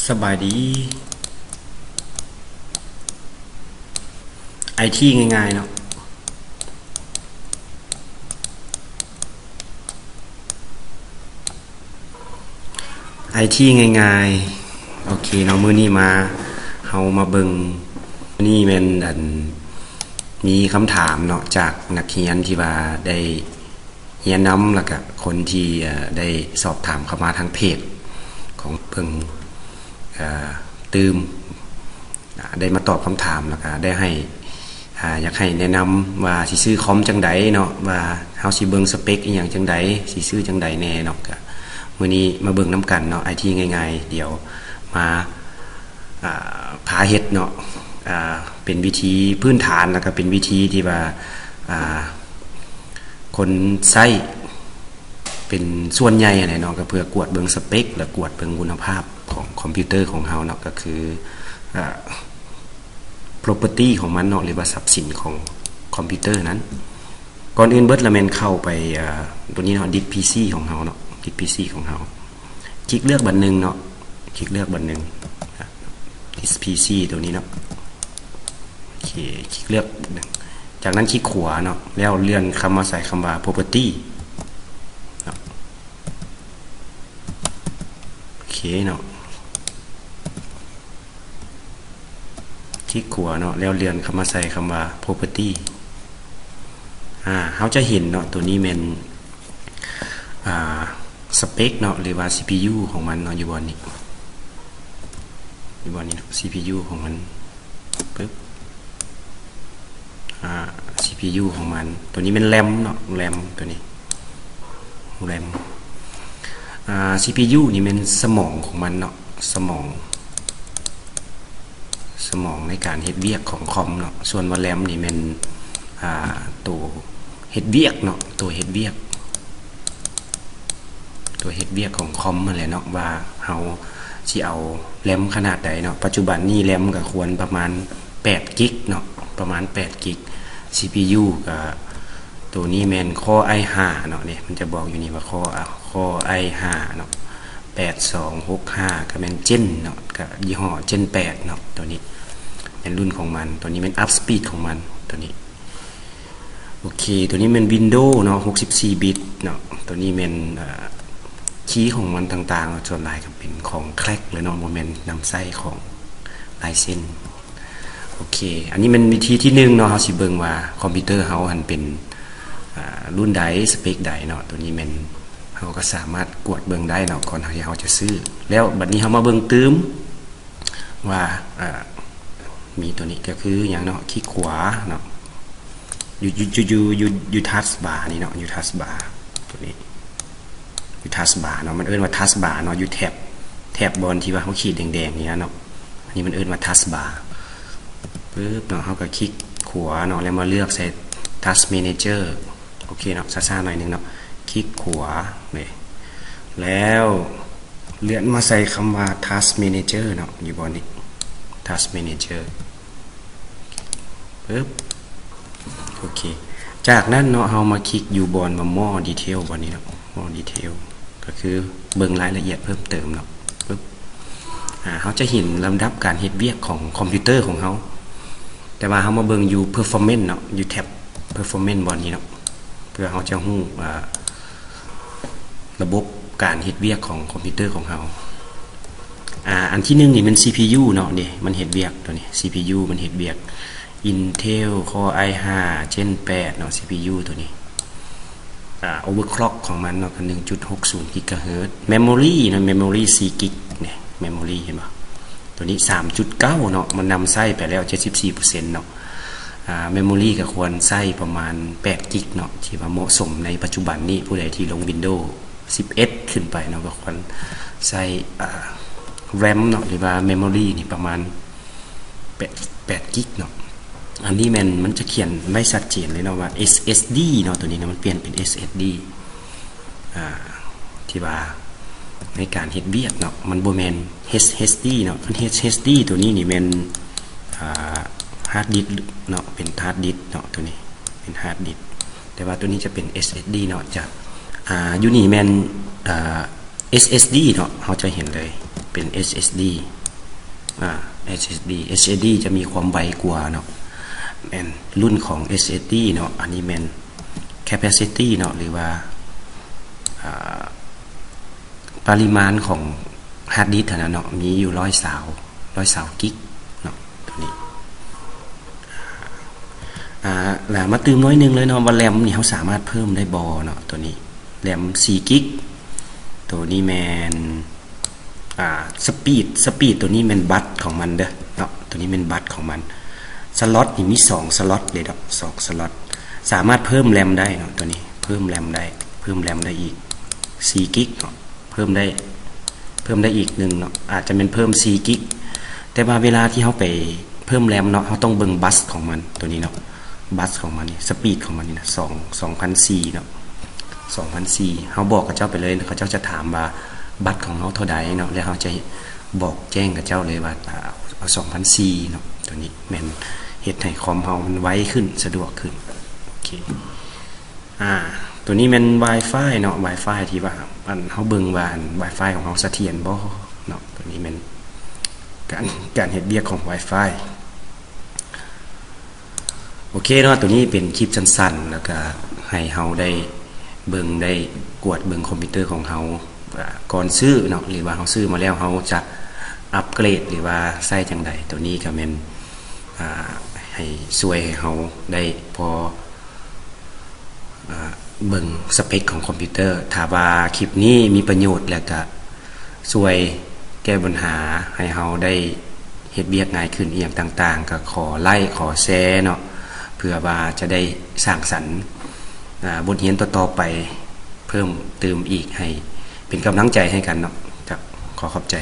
ສະບາຍດີ ໄອທີງ່າຍໆເນາະ ໄອທີງ່າຍໆ. ໂອເຄເນາະ ມື້ນີ້ມາ ເຮົາມາເບິ່ງ ນີ້ແມ່ນອັນ ມີຄຳຖາມເນາະ ຈາກນັກຮຽນທີ່ວ່າໄດ້ຮຽນນຳ ແລ້ວກະຄົນທີ່ ເອີ ໄດ້ສອບຖາມເຂົ້າມາທາງເພຈຂອງເພິ່ນ ເອີ ຕື່ມ ໄດ້ມາຕອບຄຳຖາມ ແລ້ວກະໄດ້ໃຫ້ ອາ ຢາກໃຫ້ແນະນຳວ່າຊິຊື້ຄອມຈັ່ງໃດເນາະ ວ່າເຮົາຊິເບິ່ງສະເປັກອີ່ຫຍັງຈັ່ງໃດ ຊິຊື້ຈັ່ງໃດແດ່ເນາະ. ກະມື້ນີ້ມາເບິ່ງນຳກັນເນາະ ໄອທີງ່າຍໆ ດຽວມາ ອາ ພາເຮັດເນາະ ອາ ເປັນວິທີພື້ນຖານ ແລ້ວກະເປັນວິທີທີ່ວ່າ ອາ ຄົນໃຊ້ເປັນສ່ວນໃຫຍ່ຫັ້ນແຫຼະເນາະ ກະເພື່ອກວດເບິ່ງສະເປັກ ແລະ ກວດເບິ່ງຄຸນນະພາບຂອງຄອມພິວເຕີຂອງເຮົາເນາະ ກະຄື ອາ property ຂອງມັນເນາະ ຫຼືວ່າຊັບສິນຂອງຄອມພິວເຕີນັ້ນ. ກ່ອນອື່ນເບິດລະແມ່ນເຂົ້າໄປ ອາ ໂຕນີ້ເນາະ ດິສພີຊີຂອງເຮົາເນາະ ດິສພີຊີຂອງເຮົາ ຄລິກເລືອກບັນໜຶ່ງເນາະ ຄລິກເລືອກບັນໜຶ່ງ ດິສພີຊີໂຕນີ້ເນາະ ໂອເຄ ຄລິກເລືອກບັນໜຶ່ງ ຈາກນັ້ນຄລິກຂວາເນາະ ແລ້ວເລື່ອນເຂົ້າມາໃສ່ຄຳວ່າ property ເນາະ ໂອເຄເນາະ ຄລິກຂວາເນາະ ແລ້ວເລື່ອນເຂົ້າມາໃສ່ຄຳວ່າ property ອາ ເຮົາຈະເຫັນເນາະ ໂຕນີ້ແມ່ນ ອາ ສະເປັກເນາະ ຫຼືວ່າ ຊີພີຢູ ຂອງມັນເນາະ ຢູ່ບ່ອນນີ້ ຢູ່ບ່ອນນີ້ເນາະ ຊີພີຢູ ຂອງມັນ ປຶບ ອາ ຊີພີຢູ ຂອງມັນ ໂຕນີ້ແມ່ນແຣມເນາະ ແຣມ ໂຕນີ້ ແຣມ ອາ ຊີພີຢູ ນີ້ແມ່ນສະໝອງຂອງມັນເນາະ ສະໝອງ ສະໝອງໃນການເຮັດວຽກຂອງຄອມເນາະ ສ່ວນວ່າແຣມນີ້ແມ່ນ ອາ ໂຕເຮັດວຽກເນາະ ໂຕເຮັດວຽກ ໂຕເຮັດວຽກຂອງຄອມຫັ້ນແຫຼະເນາະ ວ່າເຮົາຊິເອົາແຣມຂະໜາດໃດເນາະ ປັດຈຸບັນນີ້ແຣມກະຄວນປະມານແປດກິກເນາະ ປະມານແປດກິກ ຊີພີຢູ ກະ ໂຕນີ້ແມ່ນຄໍໄອຫ້າເນາະ ນີ້ມັນຈະບອກຢູ່ນີ້ວ່າຄໍ ຄໍໄອຫ້າເນາະ ແປດສອງຫົກຫ້າ ກະແມ່ນເຈນເນາະ ກະຍີ່ຫໍ້ເຈນແປດເນາະ ໂຕນີ້ແມ່ນລຸ້ນຂອງມັນ ໂຕນີ້ແມ່ນອັບສະປີດຂອງມັນ ໂຕນີ້ ໂອເຄ ໂຕນີ້ແມ່ນວິນໂດເນາະ ຫົກສິບສີ່ບິດເນາະ ໂຕນີ້ແມ່ນ ເອີ ຄີຂອງມັນຕ່າງໆ ສ່ວນຫຼາຍກະເປັນຂອງແຄຣັກເລີຍເນາະ ບໍ່ແມ່ນນຳໃຊ້ຂອງລາຍເຊັນ. ໂອເຄ ອັນນີ້ແມ່ນວິທີທີໜຶ່ງເນາະ ເຮົາຊິເບິ່ງວ່າຄອມພິວເຕີເຮົາຫັ້ນເປັນ ອາ ລຸ້ນໃດ ສະເປັກໃດເນາະ ໂຕນີ້ແມ່ນເຮົາກະສາມາດກວດເບິ່ງໄດ້ເນາະ ກ່ອນທີ່ເຮົາຈະຊື້ ແລ້ວບັດນີ້ເຮົາມາເບິ່ງຕື່ມວ່າ ອາ ມີໂຕນີ້ກະຄືຫຍັງເນາະ ຄລິກຂວາເນາະ ຢູ່ ຢູ່ ຢູ່ ຢູ່ ຢູ່ທາສບານີ້ເນາະ ຢູ່ທາສບາໂຕນີ້ ຢູ່ທາສບາເນາະ ມັນເອີ້ນວ່າທາສບາເນາະ ຢູ່ແທັບ ແທັບບ່ອນທີ່ວ່າເຮົາຂີດແດງໆນີ້ນະເນາະ ອັນນີ້ມັນເອີ້ນວ່າທາສບາ ປຶບເນາະ ເຮົາກະຄລິກຂວາເນາະ ແລ້ວມາເລືອກໃສ່ທາສແມເນເຈີ ໂອເຄເນາະ ຊ້າໆໜ້ອຍໜຶ່ງເນາະ ຄລິກຂວານີ້ ແລ້ວເລື່ອນມາໃສ່ຄຳວ່າທາສແມເນເຈີເນາະ ຢູ່ບ່ອນນີ້ ທາສແມເນເຈີ ປຶບ ໂອເຄ ຈາກນັ້ນເນາະ ເຮົາມາຄລິກຢູ່ບ່ອນວ່າມໍດີເທວ ບ່ອນນີ້ເນາະ ມໍດີເທວ ກະຄືເບິ່ງລາຍລະອຽດເພີ່ມເຕີມເນາະ ປຶບ ອາ ເຮົາຈະເຫັນລຳດັບການເຮັດວຽກຂອງຄອມພິວເຕີຂອງເຮົາ ແຕ່ວ່າເຮົາມາເບິ່ງຢູ່ເພີຟໍແມນເນາະ ຢູ່ແທັບເພີຟໍແມນບ່ອນນີ້ເນາະ ເພື່ອເຮົາຈະຮູ້ ອາ ລະບົບການເຮັດວຽກຂອງຄອມພິວເຕີຂອງເຮົາ ອາ ອັນທີໜຶ່ງນີ້ແມ່ນຊີພີຢູເນາະ ນີ້ມັນເຮັດວຽກໂຕນີ້ ຊີພີຢູມັນເຮັດວຽກ ອິນເທວ ຄໍໄອຫ້າ ເຈນແປດເນາະ ຊີພີຢູໂຕນີ້ ອາ ໂອເວີຄລັອກຂອງມັນເນາະ ກະໜຶ່ງຈຸດຫົກສູນກິກກາເຮີດ ເມໂມຣີເນາະ ເມໂມຣີສີ່ກິກ ນີ້ເມໂມຣີເຫັນບໍ່ ໂຕນີ້ສາມຈຸດເກົ້າເນາະ ມັນນຳໃຊ້ໄປແລ້ວເຈັດສິບສີ່ເປີເຊັນເນາະ ອາ ເມໂມຣີກະຄວນໃຊ້ປະມານແປດກິກເນາະ ທີ່ວ່າເໝາະສົມໃນປັດຈຸບັນນີ້ ຜູ້ໃດທີ່ລົງວິນໂດສິບເອັດຂຶ້ນໄປເນາະ ກະຄວນໃຊ້ ອາ ແຣມເນາະ ຫຼືວ່າເມໂມຣີນີ້ປະມານແປດ ແປດກິກເນາະ ອັນນີ້ແມ່ນມັນຈະຂຽນໄວ້ຊັດເຈນເລີຍເນາະວ່າ ເອສເອສດີ ເນາະ ໂຕນີ້ເນາະ ມັນປ່ຽນເປັນ ເອສເອສດີ ອາ ທີ່ວ່າໃນການເຮັດວຽກເນາະ ມັນບໍ່ແມ່ນ ເອສເອສດີ ເນາະ ເອສເອສດີ ໂຕນີ້ນີ້ແມ່ນ ອາ ຮາດດິສເນາະ ເປັນຮາດດິສເນາະ ໂຕນີ້ເປັນຮາດດິສ ແຕ່ວ່າໂຕນີ້ຈະເປັນ ເອສເອສດີ ເນາະ ຈະ ອາ ຢູ່ນີ້ແມ່ນ ອາ ເອສເອສດີ ເນາະ ເຮົາຈະເຫັນເລີຍ ເປັນ ເອສເອສດີ ອ່າ ເອສເອສດີ ເອສເອສດີຈະມີຄວາມໄວກວ່າເນາະ ແມ່ນລຸ້ນຂອງ ເອສເອສດີ ເນາະ. ອັນນີ້ແມ່ນ capacity ເນາະ ຫຼືວ່າ ອ່າ ປະລິມານຂອງ hard disk ຫັ້ນນະເນາະ ມີຢູ່ ຮ້ອຍຊາວ ຮ້ອຍຊາວກິກເນາະ ຕົວນີ້. ອ່າ ແລ້ວມາຕື່ມໜ້ອຍໜຶ່ງເລີຍເນາະ ວ່າ RAM ນີ້ເຮົາສາມາດເພີ່ມໄດ້ບໍ່ເນາະ. ຕົວນີ້ RAM ສີ່ກິກ ຕົວນີ້ແມ່ນ ອ່າ speed speed ຕົວນີ້ແມ່ນບັດຂອງມັນເດີເນາະ ຕົວນີ້ແມ່ນບັດຂອງມັນ. ສລັອດນີ້ມີສອງສລັອດເດ້ດອກ ສອງສລັອດ ສາມາດເພີ່ມ RAM ໄດ້ເນາະ. ຕົວນີ້ເພີ່ມ RAM ໄດ້ ເພີ່ມ RAM ໄດ້ອີກສີ່ກິກເນາະ ເພີ່ມໄດ້ ເພີ່ມໄດ້ອີກໜຶ່ງເນາະ ອາດຈະແມ່ນເພີ່ມສີ່ກິກ. ແຕ່ວ່າເວລາທີ່ເຮົາໄປເພີ່ມ RAM ເນາະ ເຮົາຕ້ອງເບິ່ງ bus ຂອງມັນ ຕົວນີ້ເນາະ bus ຂອງມັນນີ້ speed ຂອງມັນນີ້ນະ ສອງ ສອງພັນສີ່ເນາະ ສອງພັນສີ່. ເຮົາບອກເຂົາເຈົ້າໄປເລີຍ ເຂົາເຈົ້າຈະຖາມວ່າ bus ຂອງເຮົາເທົ່າໃດເນາະ ແລ້ວເຮົາຈະບອກແຈ້ງເຂົາເຈົ້າເລີຍວ່າ ອ່າ ເອົາສອງພັນສີ່ເນາະ. ຕົວນີ້ແມ່ນເຮັດໃຫ້ຄອມເຮົາມັນໄວຂຶ້ນ ສະດວກຂຶ້ນ. ໂອເຄ ອ່າ ຕົວນີ້ແມ່ນ Wi-Fi ເນາະ Wi-Fi ທີ່ວ່າ ອັນ ເຮົາເບິ່ງວ່າ ອັນ Wi-Fi ຂອງເຮົາສະຖຽນບໍ່ເນາະ. ຕົວນີ້ແມ່ນການ ການເຮັດວຽກຂອງ Wi-Fi. ໂອເຄເນາະ ຕົວນີ້ເປັນຄລິບສັ້ນໆ ແລ້ວກະໃຫ້ເຮົາໄດ້ເບິ່ງ ໄດ້ກວດເບິ່ງຄອມພິວເຕີຂອງເຮົາ ອ່າ ກ່ອນຊື້ເນາະ ຫຼືວ່າເຮົາຊື້ມາແລ້ວເຮົາຈະອັບເກຣດ ຫຼືວ່າໃຊ້ຈັ່ງໃດ. ຕົວນີ້ກະແມ່ນ ອ່າ ໃຫ້ ຊ່ວຍໃຫ້ເຮົາໄດ້ພໍ ອ່າ ເບິ່ງສະເປັກຂອງຄອມພິວເຕີ. ຖ້າວ່າຄລິບນີ້ມີປະໂຫຍດ ແລ້ວກະຊ່ວຍແກ້ບັນຫາໃຫ້ເຮົາໄດ້ເຮັດວຽກງ່າຍຂຶ້ນອີ່ຫຍັງຕ່າງໆ ກະຂໍໄລ້ ຂໍແຊເນາະ ເພື່ອວ່າຈະໄດ້ສ້າງສັນ ອ່າ ບົດຮຽນຕໍ່ໆໄປເພີ່ມຕື່ມອີກ ໃຫ້ເປັນກຳລັງໃຈໃຫ້ກັນເນາະ. ກະຂໍຂອບໃຈ.